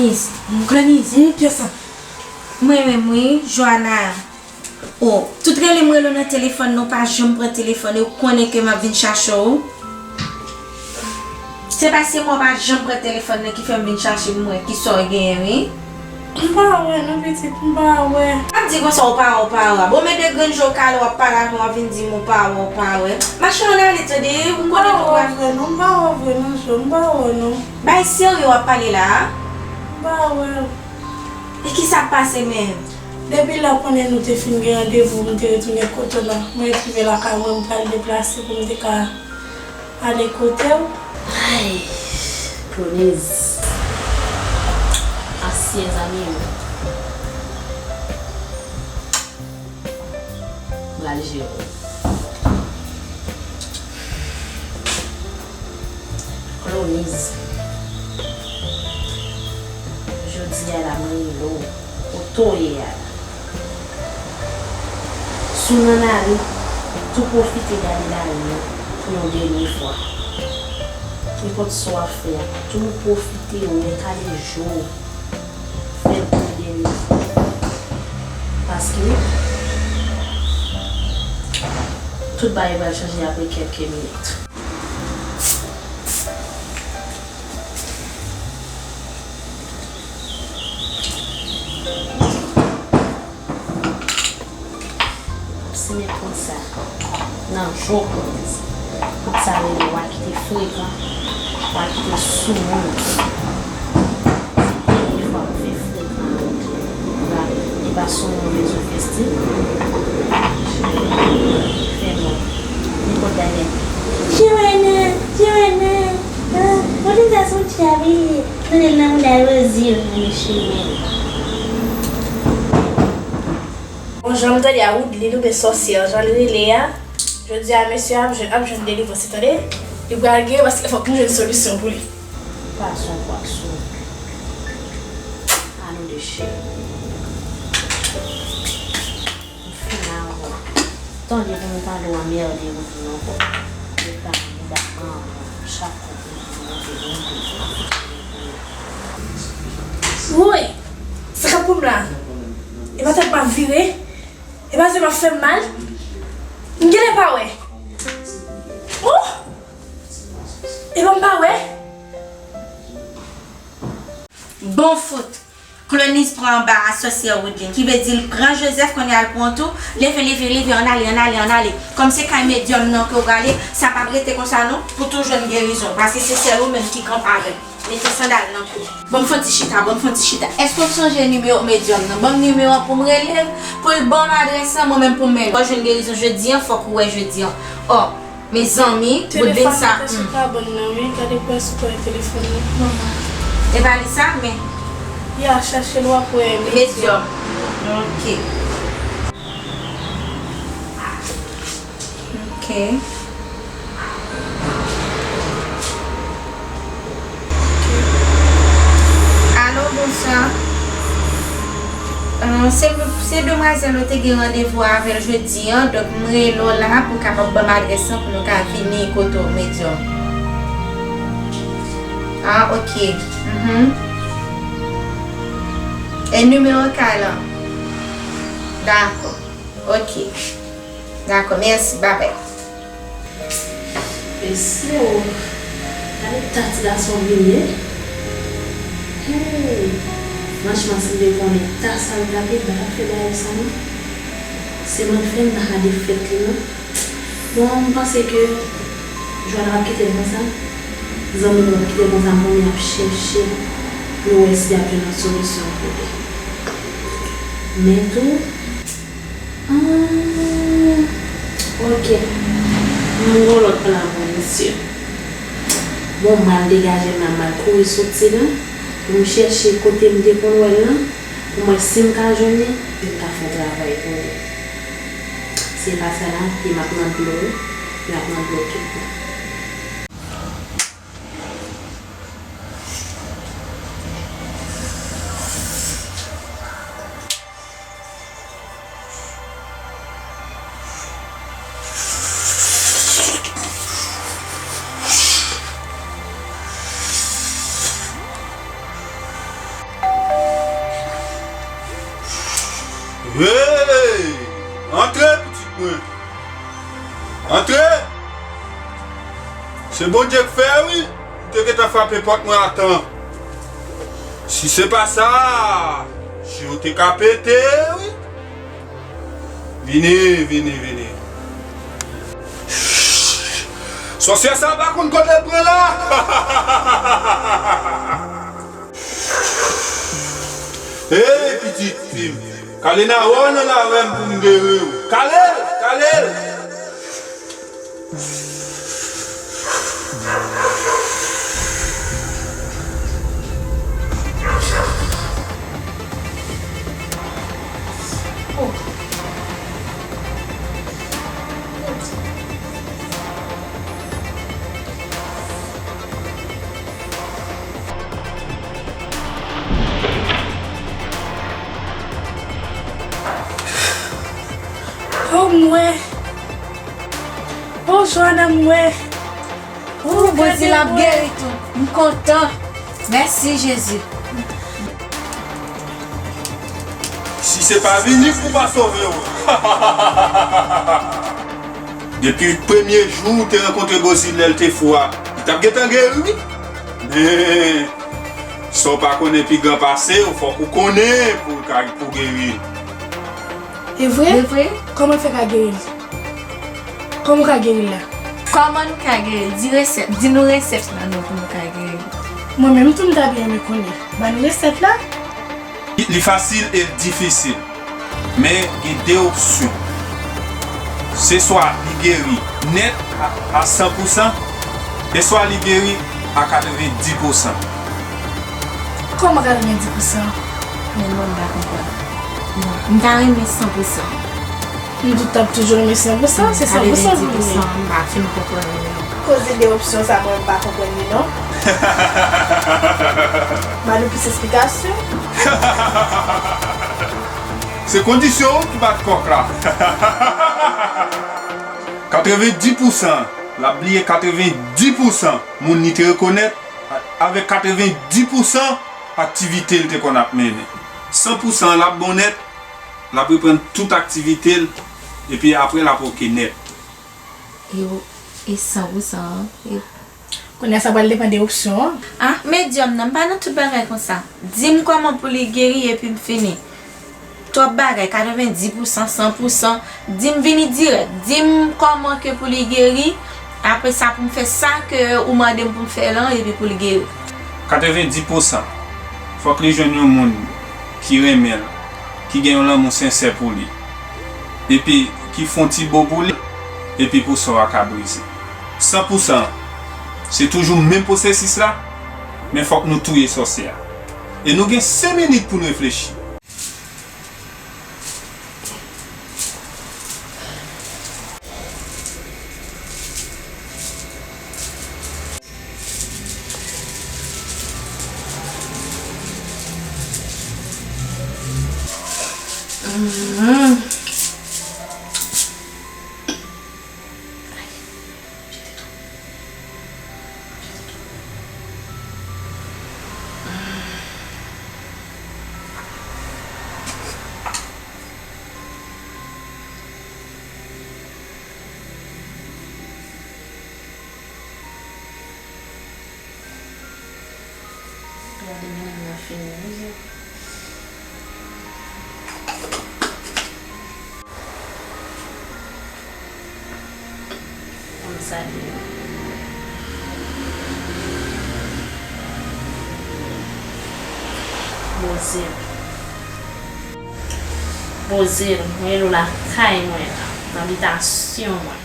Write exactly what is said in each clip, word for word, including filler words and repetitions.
Cloniz, Cloniz. Hmm, kiyès sa? Mwen menm wi, Joana. O, tout rele m rele w nan telefòn nan, ou pa janm pran telefòn, e ou konnen ke m ap vin chache w. Se paske mwen pa janm pran telefòn nan ki fè m vin chache pou m wè kisa w genyen, wi. M pa wè non, pitit, m pa wè. Ap di konsa ou pa wè, ou pa wè. Bon, men de grenn je w kale, w ap pale avè m, w ap vin di m ou pa wè, ou pa wè. Machin an ale, tande, ou konnen nou pa wè vre non, m pa wè vre non, Jo, m pa wè non. Bay serye w ap pale la a. M pa wè. E kisa k pase menm? Depi lè konnen nou te fin gen randevou, m te retounen kote w la. Mwen rive lakay mwen, m pral deplase pou m te ka ale kote w. Ay, Cloniz. Ansyen zanmi m. Pral jere w. Cloniz. Jodi a la, mwen rele w. Kote w ye a la? Si w nan lari, tou pwofite gade lari an pou yon dènye fwa. Nenpòt sa w ap fè a, tou pwofite wè, kale je w. Fè l pou yon dènye fwa. Paske tout bagay pral chanje apre kèlke minit. Ap simen kont sa nan je w, Cloniz. Kont sa rele w a kite frekan, w a kite soumoun. Se dènye fwa m fè frekan avè w. Epa sou move zo festiv. Fè mwen. Nenpòt bagay. Joana, Joana, ah, pote sa sou ti a wi. Tande l nan mouda Rosie, mwen cheri. Bon, jan m tande a, Woodline oubyen sòsyè, jan l rele a, jodi a, mesye a ap jwenn, ap jwenn delivrans, tande. Li pral gen, paske fòk nou jwenn solisyon pou li. Pwason, pwason. Ann deche. M fini avè w. Tande pou m tande w anmède Woodline ankò. Yo pa m bouda an chak kou pou m monte, monte. Woy! Sa k ap pran m la? E pa tèt m ap vire? E pa zye m ap fè m mal? M genlè pa wè. Oh! E pa m pa wè? Bon fout! Cloniz pran anba a sòsyè Woodline, ki vle di l pran Joseph kounye a l pran w tou, leve, leve, leve, ann ale, ann ale, ann ale. Kòm se kay medyòm nan ke w prale, sa p ap rete konsa non, pou tou jwenn gerizon, paske se sèl ou menm ki kanpe avè m. Mete sandal nan pye w. Ban m fè yon ti chita, ban m fè yon ti chita. Èske w sonje nimewo medyòm nan? Ban m nimewo an pou m rele l, pou l ban m adrès lan, mwen menm pou m mennen w. Pou w jwenn gerizon jodi an, fòk ou wè jodi an. Ò, mezanmi, Woodline sa, hmm. Telefòn nan te sou kabann nan, wi. Gade pou wè si w wè telefòn nan. E pa li sa, men. Ya, chache l, w ap wè medyòm. Medyòm. Ok. Ok. Alo, bonswa. Euh, se, se demwazèl ou te gen randevou avè l jodi an, donk m rele w la pou w kapab ban m adrès lan pou nou ka vini kote w, medyòm. Ah, ok. Mhm. E nimewo kay lan? Dakò. Ok. Dakò, mèsi, babay. Mesye o, gade ta ti gason vini, wi. Hey! Franchman, si m te konnen ta sa l t ap ye, m pa t ap fè bagay sa non. Se mwen k fè m pa ka defèt li non. Bon, m panse ke Joana ap kite l konsa. Zanmi m ap kite l konsa, m konnen y ap chèche pou yo wè si y ap jwenn yon solisyon pou li. Men tou, ah, ok. M gon lòt plan pou misye. Bon, m al degaje m la, m al kouri soti la, pou m chèche kote m te konn wè l lan, pou m wè si m ka jwenn li, pou m ka fè yon travay pou li. Si e pa sa la, pye m ap nan dlo, wi. Pye m ap nan dlo tout bon. Hey! Antre, pitit mwen! Antre! Se Bondye k fè, wi! M te gentan frape pòt mwen a tan. Si se pa sa, je w te ka pete, wi! Vini, vini, vini. Sòsyè sa pa konn kote l pran la. Hey, pitit fi m, kale nan wè w nan lawè m pou m geri w. Kale l, kale l. Oh, mwen. Oh, Joana, mwen. Oh, Bondye, l ap geri tou. M kontan. Mèsi, Jezi. Si se pa vini pou pa sove w. Depi premye jou ou te rankontre Bozil lè l te fou a, li t ap gentan geri, wi. Men, sa w pa konnen pi gran pase w, fòk ou konnen pou w ka, pou w geri. E vre? E vre? Kòman l fè ka geri l? Kòman w ka geri l la? Kòman nou ka geri l? Di resèt, di nou resèt la non pou nou ka geri l. Mwen menm tou m ta byen renmen konnen. Ba nou resèt la. Li, li fasil e l difisil. Men gen de opsyon. Se swa li geri nèt a, a san pou san, e swa li geri a katrevendi pou san. Kòman katrevendi pou san? Men non, m pa konprann. Non, m ta renmen san pou san. M tout t ap toujou renmen san pou san, se san pou san pou m ye. Katrevendi pou san, m pa fin konprann li non. Koze de opsyon sa mwen m pa konprann li non. Ba nou plis esplikasyon. Se kondisyon ki bat kòk la. Katrevendi pou san, l ap bliye katrevendi pou san moun li te rekonèt avèk katrevendi pou san aktivite l te konn ap mennen. San pou san l ap bon nèt, l ap reprann tout aktivite l, epi apre l ap oke nèt. E, e san pou san an, e Kounye a sa pral depann de opsyon an. Ah, medyòm nan, m pa nan tout bagay konsa. Di m kòman pou li geri epi m fini. Twòp bagay, katrevendi pou san, san pou san. Di m vini dirèk. Di m kòman ke pou li geri. Apre sa, pou m fè sa ke ou mande m pou m fè lan, epi pou li geri. Katrevendi pou san. Fòk li jwenn yon moun ki renmen l, ki gen yon lanmou sensè pou li, epi ki fè yon ti bo pou li, epi pou san w a ka brize. San pou san, se toujou menm pwosesis la, men fòk nou touye sòsyè a. E nou gen senk minit pou n reflechi. Gade menaj mwen fini wi. Konn sa li ye. Poze m. Poze m. Mwen rele w lakay mwen la. Nan bitasyon mwen.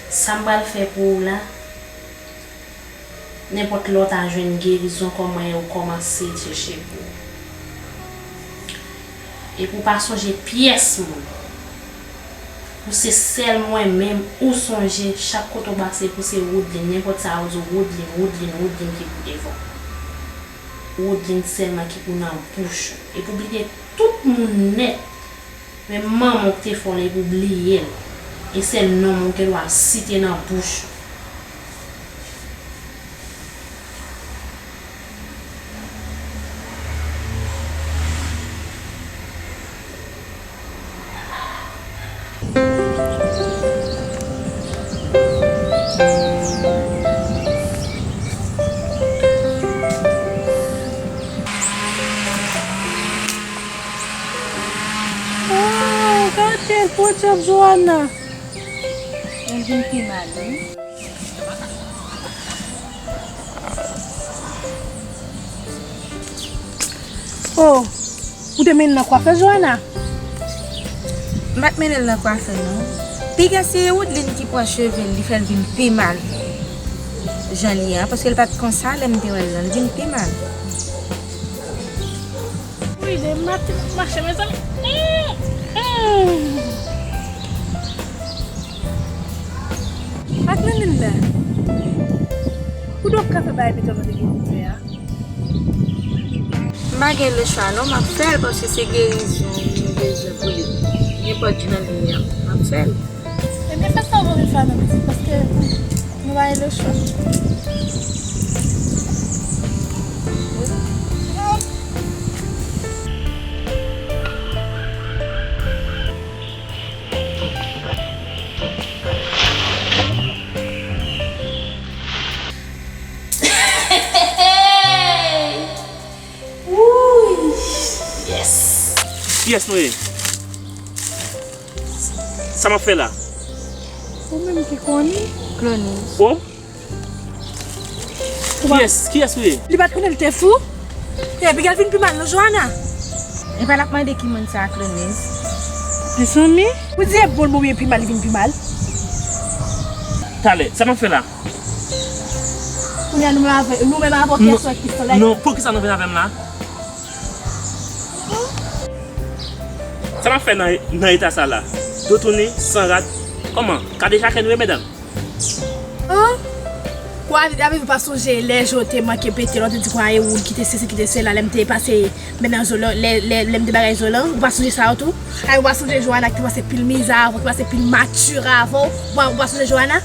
Sa m pral fè pou ou la, nenpòt lè w ta jwenn gerizon kòman e w kòmanse chèche pou ou. Epi w pa sonje pyès moun. Ou se sèl mwen menm ou sonje, chak kote w pase pou se Woodline, nenpòt sa yo di w, Woodline, Woodline, Woodline ki pou devan w. Woodline sèlman ki pou nan bouch ou. Epi w bliye tout moun nèt. Menm manman w ki te fè w la, epi w bliye l. E sèl non m ou gen dwa site nan bouch ou. Kel pwodyab Joana? Mwen vin pi mal, wi. Oh, ou te mennen l nan kwafè, Joana? M pa t mennen l nan kwafè, non. Piga se Woodline ki pran cheve l, li fè l vin pi mal jan li ye a, paske l pa t konsa lè m te wè l lan, li vin pi mal. Wi, de maten m ap mache, mezanmi. Mm, mm. Ak Nandine la. Pou donk ka fè bagay Benjamin te gen pou fè a. M pa gen lechwa non, m ap fè l paske se gerizon m bezwen pou li. Nenpòt jan li ye a, m ap fè l. Ebyen, fè sa w vle fè a non, pitit, paske nou pa gen lechwa. Wouy! Yes! Kiyès nou ye? Sa m ap fè la? Ou menm ki konnen. Clonise. Oh! Kiyès, kiyès ou ye? Li pa t konnen l te fou? Epi l vin pi mal non, Joana. Epa l ap mande ki moun sa, Clonise. Mezanmi. Ou di e bon l bon, men pi mal, li vin pi mal. Talè, sa m ap fè la? Kounye a nou menm avè, nou menm avè w, kiyès wè ki sòlèy? Non, poukisa nou vin avè m la? Sa m ap fè nan, nan eta sa la? Do tounen, san rad. Kòman? Kadejakè nou ye, medam? An? Kwa, David, ou pa sonje lè je w te manke pete, lè w te di kwa e ou ki te sesi, ki te sela, lè m te pase men nan zo, lè, lè, lè m te bagay zo lan, ou pa sonje sa yo tou? Ay, ou pa sonje Joana ki pase pil mizè avè w, ki pase pil mati avè w, ou pa, ou pa sonje Joana?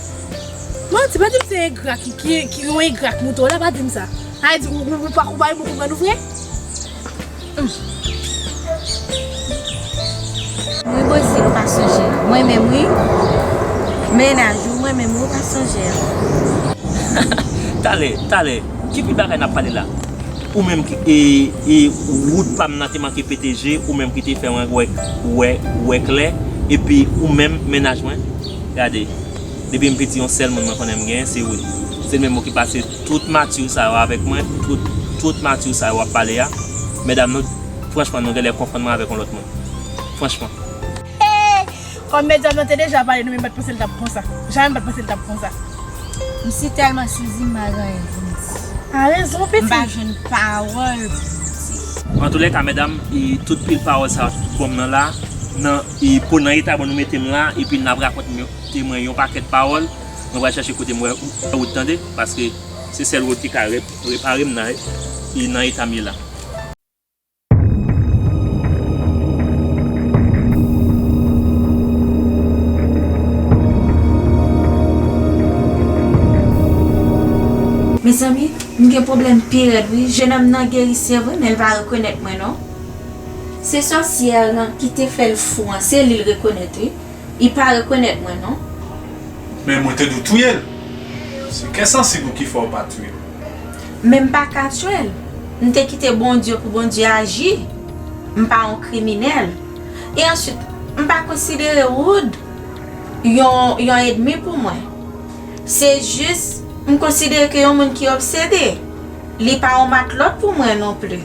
Manti, pa di m se engra ki, ki, ki yon engra k moute w la, pa di m sa. Ay, di, ou, ou, ou pa, ou pa renmen konprann ou vre? Wi, Bozil, ou pa sonje. Mwen menm, wi. Mennaj ou, mwen menm, wi, ou pa sonje. Talè, talè, ki pi bagay n ap pale la? Ou menm ki, e, e, wout pa m nan te manke pete je, ou menm ki te fè mwen wè, wè, wè klè, epi ou menm, mennaj mwen, gade. Depi m piti, yon sèl moun mwen konnen m genyen, se Wood. Se li menm ki pase tout mati sa yo avèk mwen, tout, tout mati sa yo w ap pale a. Medam, nou, franchman, nou genlè konfonn mwen avèk yon lòt moun. Franchman. Hey! Kòm medam nan te deja pale, nou menm pa t panse l t ap konsa. Jamè m pa t panse l t ap konsa. M si tèlman sezi, m pa gen anyen pou m di. A rezon, pitit. M pa jwenn pawòl pou m di. Antoulèka, medam, e tout pil pawòl sa yo t ap ban m nan la, nan, e pou nan eta bon nou mete m la, epi n ap rakonte m yo. Temwen yon pakèt pawòl, mwen pral chèche kote m wè Wood tande, paske se sèl Wood ki ka re-, repare m nan, nan eta m ye la. Mezanmi, m gen pwoblèm pi rèd wi. Jenòm nan gerisyen vre, men l pa rekonèt mwen non. Se sòsyè an ki te fè l fou an, se li l rekonèt wi. Li pa rekonèt mwen non. Men mwen te di w touye l. Se kè sansib ou ki fè w pa touye l. Men m pa ka tchwe l. M te kite Bondye pou Bondye aji. M pa yon kriminèl. E answit, m pa konsidere Wood yon, yon ènmi pou mwen. Se jis, m konsidere ke yon moun ki obsede. Li pa yon matlòt pou mwen non pli.